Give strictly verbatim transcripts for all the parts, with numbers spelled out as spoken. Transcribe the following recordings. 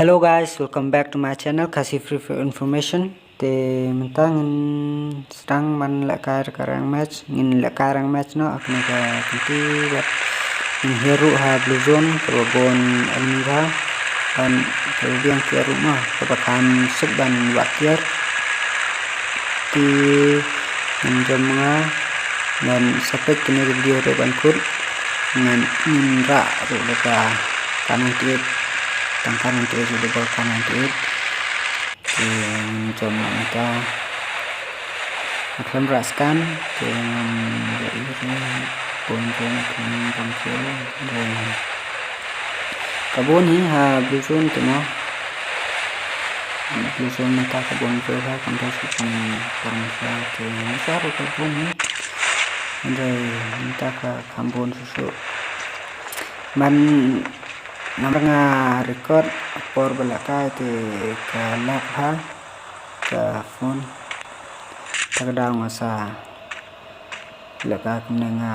Hello guys, welcome back to my channel Khasi Free Fire Information. Te mynta ngin sdang ban lehkai ka rank match, ngin lehkai rank match noh ha kane ka kynti bad ngin hiar ruh ha blue zone kaba bun enemy bha. Ban kaba biang kiar ruh mo, kaba kham suk ban wad kiar. Te ngin jom nga, ngan sa peit kane ka video haduh ban kut. Ngan, ngin rah ruh da ka K ninety-eight, tang K ninety-eight, double K ninety-eight. Te ngin jom nga mynta. Nga khlem rah scan, te ngan ïa i ruh bun jong ka bun jong ka. Ka bun hi ha blue zone te mo. Blue zone mynta ka bun jong ka, kumta shu kan pang sa te mynta ruh ka bun hi. Hynrei mynta ka kham bun shuh shuh. Man namar nga record por ba lehkai te ka lag ha ka phone. Ta ka daw nga sa lehkai kumne nga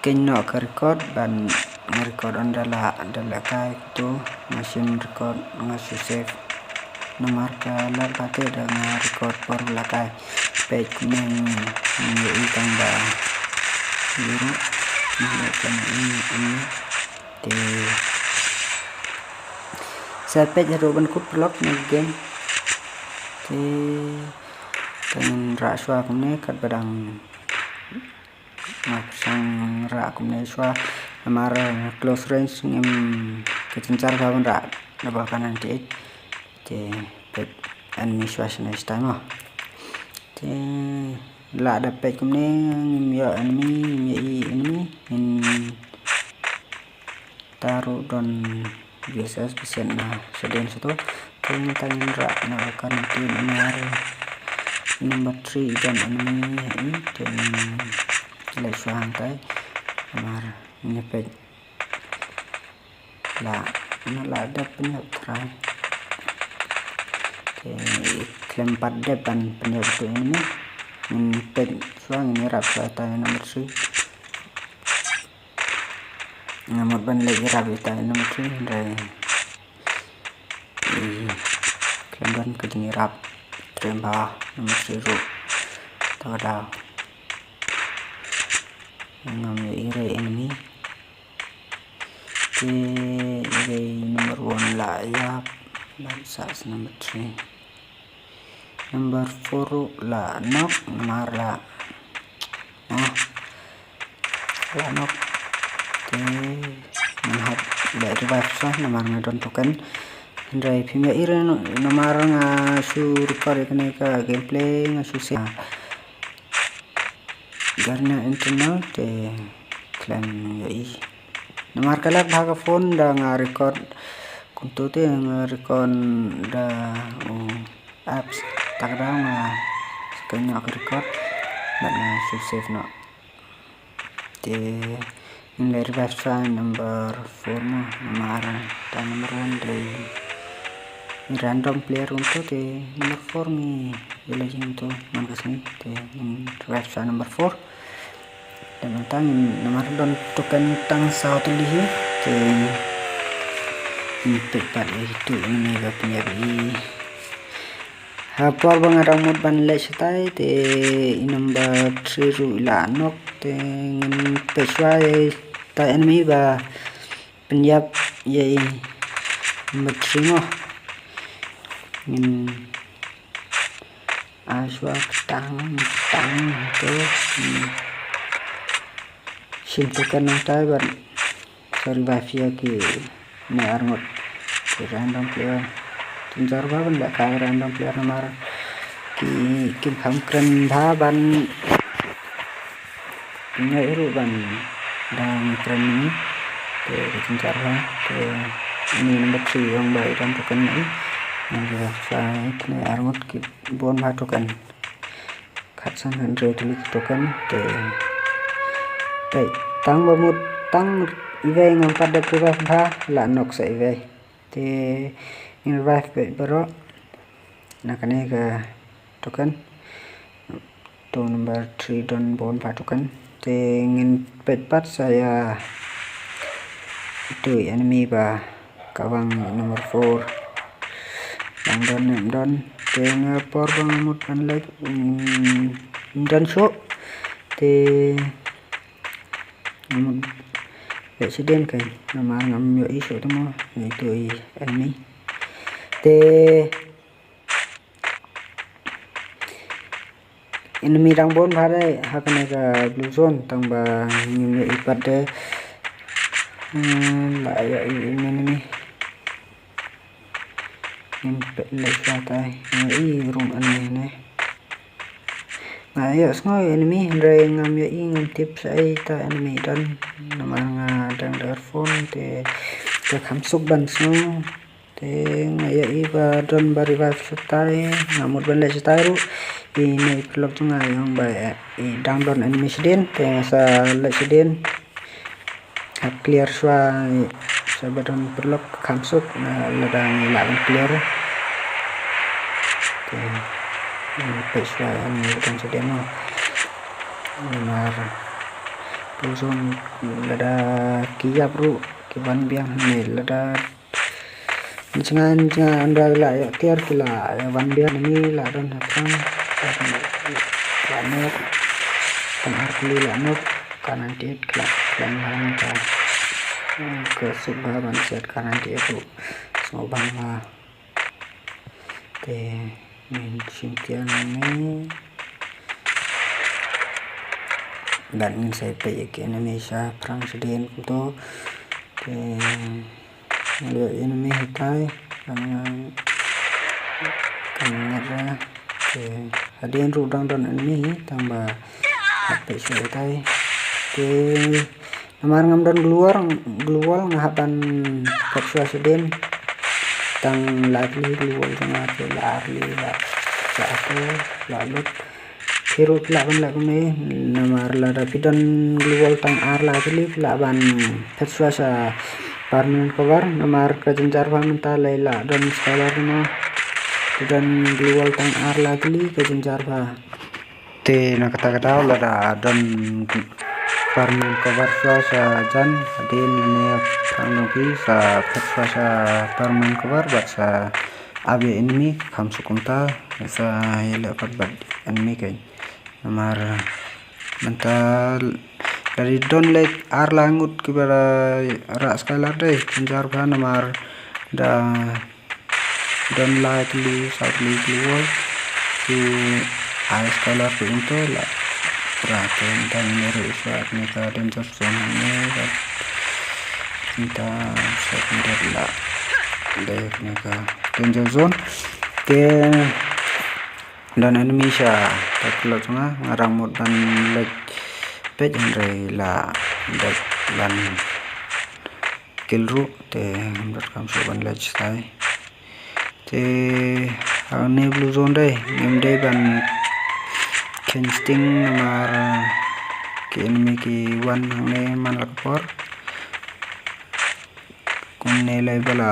kynnoh ka record ban nga record ynda la, ynda lehkai tu nga shim record nga shu save. Namar ka lag ba te da nga record por ba lehkai. Peit kumne ngin ïa i tang ba ïa ruh. Ngin ïa tang i, i. Te sa peit haduh ban kut vlog na game. Te ngin rah shuwa kumne katba dang nga pyrshang rah kumne shuwa. Namar close range ngim ka jynjar ba ban rah double K ninety-eight. Te peit enemy shuwa shane shatai mo. Te la da peit kumne ngim ïoh enemy, ngim ïoh i enemy, ngin ta ruh don V S S bisian na shadien shato. Te ngin ta ngin rah na ka kan tu na number three don enemy i te ngin leh shuwa hangtai. Namar ngin peit la na la dep pynïap trai. Te khlem pat dep ban pynïap tu enemy. Ngin peit shuwa ngin ïarap shuwa ta number three. Nga mut ban leh ïarap ïa ta number three hynrei i khlem don ka jingïarap. Trem ba number three ruh ta ka daw ngam ïa i rei enemy. Te i rei number one la ïap ban sa number three. Number four ruh la knock namar la, oh, la knock. Te ngan hap leh revive sa namar nga don token. Hynrei phim ïa i re namar nga shu record ïa kane ka gameplay nga shu save. Garena internal te khlem ïohi. Namar ka lag bha ka phone da nga record kumto te nga record da u apps. Ta ka daw nga scan noh ka record bad nga shu save noh. Te ngin leh revive sa number four mo namar ta number one dei random player kumto te number four ngi ïaleh jingmyntoi man ka sngi te ngin revive sa number four. Te mynta ngin namar don token tang saw tylli hi te ngin peit pat ïa itu ngin ïa pynïap ïa i. Ha por ba nga dang mut ban leh shatai te i number three ruh i la knock te ngin peit shuwa ïa ta enemy ba pynïap ïa i number three mo. Ngin ai shuwa tang tang to shim token nangtai ban sa revive ïa kine arngut ki random player. Jynjar bha ban lehkai random player namar ki kim kham kren bha ban ngai ruh ban dang kren ni te ka jynjar bha te ni number three ong ba i dang token ni. Nang ka sa kine arngut ki bun bha token. Khatsan hynriew tylli ki token te peit tang ba mut tang iwei ngam pat dep revive bha la knock sa iwei. Te ngin revive peit baroh na kane ka token. To number three don bun bha token te ngin peit pat sa ïa Ito i enemy ba ka bang number four. Dang don ne em don. Te nga por ba nga mut ban leit, mm, em don shuh. Te nga mut leit shadien kein. Namar ngam ïohi shuh te mo. Ito i enemy. Te enemy dang bun bha dei ha kane ka blue zone, tang ba ngim ïohi pat de. Hmm, la ïohi enemy. Ngim peit leit shuwa tai. Nga ïohi ruh enemy ne. Nga ïohsngew enemy hynrei ngam ïohi, ngam tip shaei ta enemy don. Namar nga dang da earphone te, te kham suk ban sngew. Te nga ïohi ba don ba revive shatai, nga mut ban leit shatai ruh. Ine i paralok jong nga i ong ba i dang don enemy shadien, te nga sa leit shadien. Hap clear shuwa, sa ba don paralok kham suk, na lada ngi lah ban clear. Te ngi peit shuwa ïa ngi don shadien mo. Namar pulsum lada ki ïap ruh ki wan biang ne lada Jngai jngai ynda la ïoh tiar ki la ïa wan biang ni la don ha thrang. La nok. Tang ar kli la nok. Ka ninety eight ki la khlem hang ka. Ka suk ba ban siat ka ninety eight ruh. Sngewbang ba. Te ngin shim tiar ni. Bad ngin sa peit ïa ki enemy sha phrang shadien kumto. Te Nga ïoh enemy hitai, kan nga, kan nga ra. Te hadien ruh dang don enemy, tang ba hap peit shuwa hitai. Te namar ngam don glue wall, glue wall nga hap ban peit shuwa shadien. Tang lai tylli glue wall jong nga te la ar tylli la, la atu, la lut. Phi ruh phi lah ban leh kumne, namar lada phi don glue wall tang ar lai tylli phi lah ban phet shuwa sha permanent cover, namar ka jynjar ba mynta lei lah don skylar mo. Phi don glue wall tang ar lai tylli ka jynjar ba. Te na kata ka daw lada don permanent cover shuwa sha jan, hadien ne phrang jong phi sa phet shuwa sha permanent cover bad sa ap ïa enemy kham suk kumta, sa ïaleh pat bad enemy kein. Namar mynta la dei don leit ar lai ngut kiba la rah skylar dei, jynjar bha namar da don lai tylli saw tylli glue wall. Ki ai skylar phi kumto la pra te mynta ngin ïa ruh shuwa ne ka danger zone ne ka mynta shuwa kumta la dei ne ka danger zone. Te Don enemy sha, ta klot nga, nga dang mut ban leit peit hynrei la dep ban kill ruh, te ngam dot kam shuh ban leit shatai. Te hangne blue zone dei, ngim dei ban khein sting namar ki enemy ki wan hangne man la ka por. Kumne lei ba la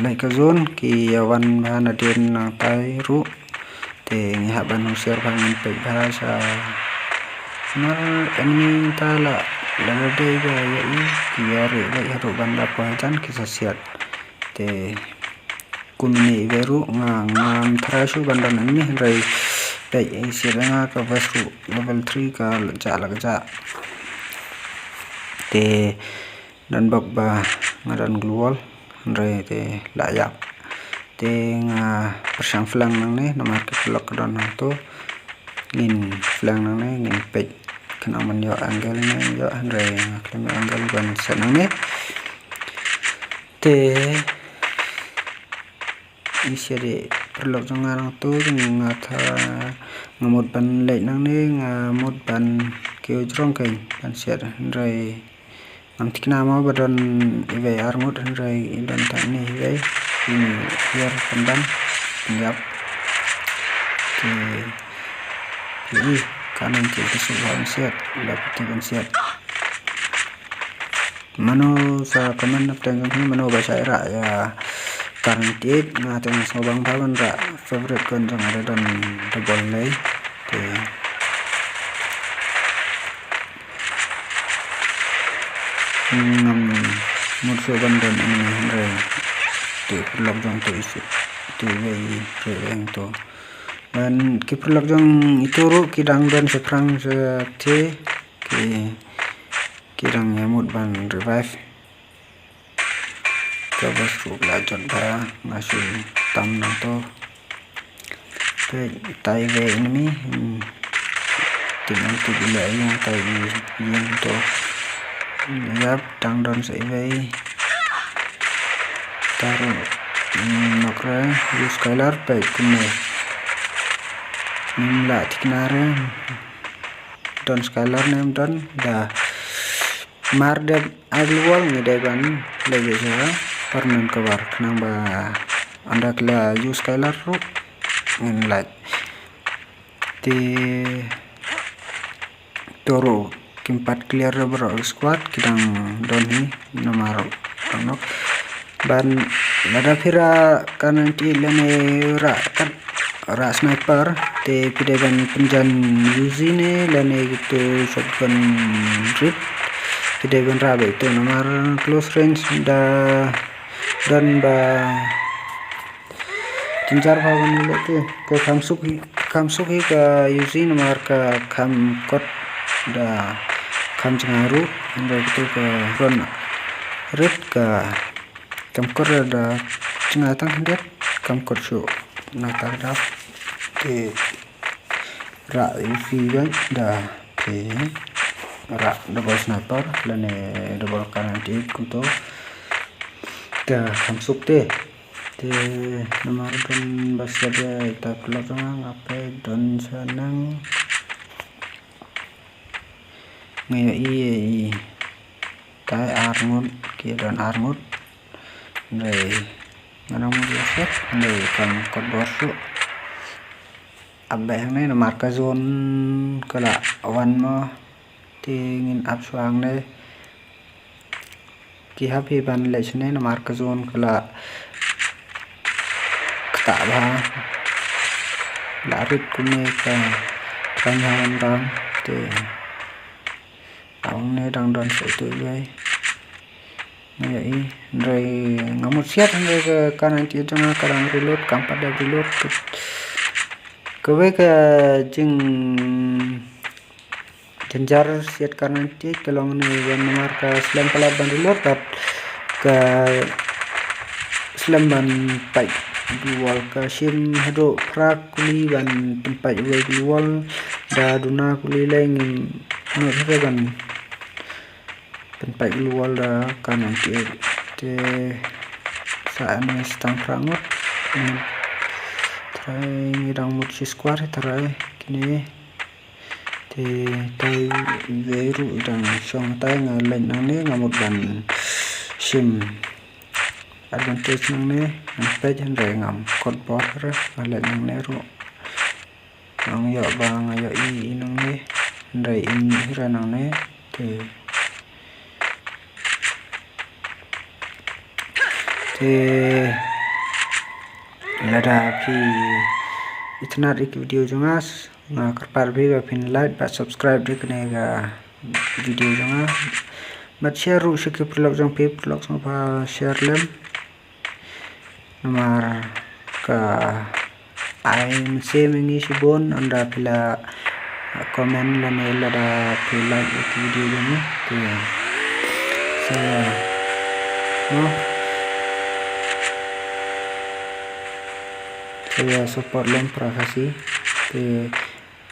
leit ka zone ki ïa wan bha nadien nangtai ruh. Te ngi hap ban husiar bha ngin peit bha sha. Namar enemy mynta la la dei ba ïa i ki ïa rieh leit haduh ban da poi hajan ki sa siat. Te kumne iwei ruh nga ngam tharai shuh ban don enemy hynrei peit i siat nga ka vest ruh level three ka la jah la ka jah. Te Don bok ba nga don glue wall hynrei te la ïap. Te nga pyrshang flank nangne namar ki paralok ka don hangto. Ngin flank nangne ngin peit khnang ban ïoh angle ne ïoh hynrei nga khlem ïoh angle ban set nangne. Te Ngi sa dei paralok jong nga nangto jong nga tha nga mut ban leit nangne nga mut ban kiew jrong kein ban siat hynrei ngam thikna mo ba don iwei ar ngut hynrei i don tang ne iwei i hiar pynban pynïap. Te i ka nang kiew ka suk ban siat da pynti ban siat. Mano sa comment na pteng jong phi mano ba shah rah ïa ka ninety eight nga te nga sngewbang bha ban rah favorite gun jong nga da don double lei. Te ngam Mut shuh ban don enemy hynrei. Te paralok jong to isi. Te wei, te wei to. Ban ki paralok jong ito ruh ki dang don shaphrang sha te. Ki, ki dang ïa mut ban revive. Ka bas ruh la jot ba nga shu tam nang to. Te tai wei enemy. Hmm. Te nang tu bila ïa tai ïa to. Yap, dang don sa wei. Taru, hmm, nok re, use Skylar, peit kumne. Nym lah thikna re. Don Skylar ne em don, da. Mar dep ai gloo wall ngi dei ban leh ïa permanent cover khnang ba ynda ki la use Skylar ruh ngin lait. Te to ruh kim pat clear baroh squad ki dang don hi namar ruh nok. Ban lada phi rah Kar ninety-eight lane rah kat rah sniper te phi dei ban pynjan Uzi ne lane kito shotgun rit. Phi dei ban rah beit to namar close range da don ba jynjar bha ban leh te. Ka kham suk hi, kham suk hi ka Uzi namar ka kham kot da kham jngai ruh. Hynrei kito ka gun rit ka kham kot da jngai tang khyndiat, kham kot shuh na ta dap. Te rah Uzi beit da te rah double sniper lane double Kar ninety-eight kumto. Te kham suk te. Te namar don ba sha de ta klok nga nga peit don sha nang. Nga ïohi tai ar ngut, ki don ar ngut. Hynrei nga nang mut ïa set, hynrei kam kot bor shuh. Ap beit hangne namar ka zone ka la wan mo. Te ngin ap shuwa hangne. Ki hap hi ban leit shane namar ka zone ka la ktah bha. La rit kumne ka khlaiñ ha wan dang te. Hangne dang don sa ito iwei. Nga ïohi, hynrei nga mut siat hynrei ka Kar ninety-eight jong nga ka dang reload, kam pat dep reload. Ka, kawei ka jing jynjar siat Kar ninety-eight ka long ne ban namar ka slem palat ban reload bad ka slem ban pait gloo wall, ka shim haduh phra kuli ban pynpait uwei gloo wall, da duna kuli lei ngim nud hynrei ban pynpait gloo wall da Kar ninety-eight. Te sa enemy sa tang phra ngut. Tharai ngi dang mut shi squad tharai kine. Te tai wei ruh i dang shong tai, nga leit nangne nga mut ban shim advantage nangne, ngan peit hynrei ngam kot bor re, nga leit nangne ruh. Nga ong ïoh ba nga ïohi i nangne hynrei i mih re nangne. Te Te lada phi itynnad ïa ki video jong nga, nga kyrpad ïa phi ba phin like bad subscribe ïa kane ka video jong nga. Bad share ruh sha ki paralok jong phi, paralok jong phi share lem. Namar ka ai mynsiem ïa ngi shibun ynda phi la comment lane lada phi like ïa ki video jong ngi. Te sa ïa mo, sa ïa support lem para Khasi. Te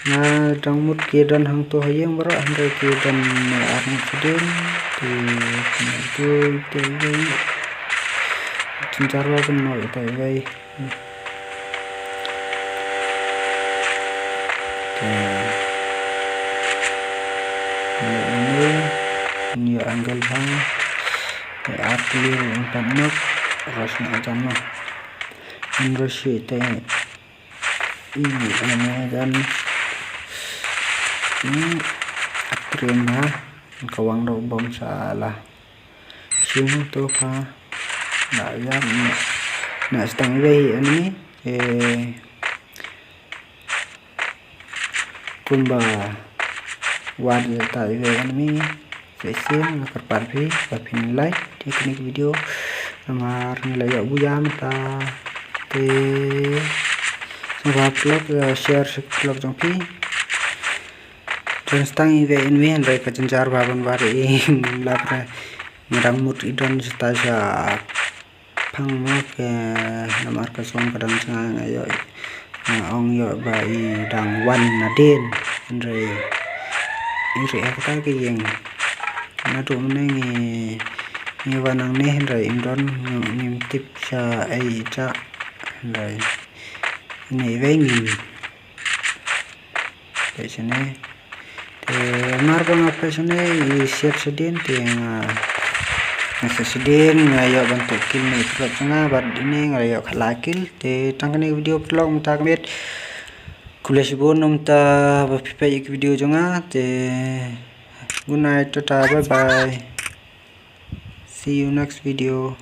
nga dang mut ki don hangto ha ïing baroh hynrei ki don ne ar ngut shadien. Te kine tu te wei. Jynjar ba kynnoh ita wei. Te ngi ïa angle bha. Te ar kli ruh yn pat nok. Rush na jan noh. Yn rush te i ane jan. Atrim ha. Ka wang dok bom sala. Sing tu pha. Na ïa na, na stang wei enemy. Eh, kumba wad ïa ta wei enemy. Sa shisien nga kyrpad phi ba phin like, Ïa kane ka video namar ngi la ïoh buh ïa mynta. Te sngewbha paralok, eh, share sha ki paralok jong phi. Don stang i wei in mi hynrei ka jynjar ba ban wad i, ym lap re. Nga dang mut i don sha ta sha phang mo ke, namar ka song ka dang jngai, nga ïoh, nga ong ïoh ba i dang wan nadien. Hynrei i rieh ha kata ka ïing. Naduh mynne ngi, ngi wan nangne hynrei im don, ngim tip sha ei i jah. Hynrei ine i wei ngim. Peit shane. Te mar ba nga peit shane i siat shadien te nga, nga siat shadien, nga ïoh ban tuh kill na i paralok jong nga, bad ine nga ïoh khatlah kill. Te tang kane ka video paralok mynta ka miet. Khublei shibun namar ba phi peit ïa ka video jong nga. Te good night, tata, bye bye. See you next video.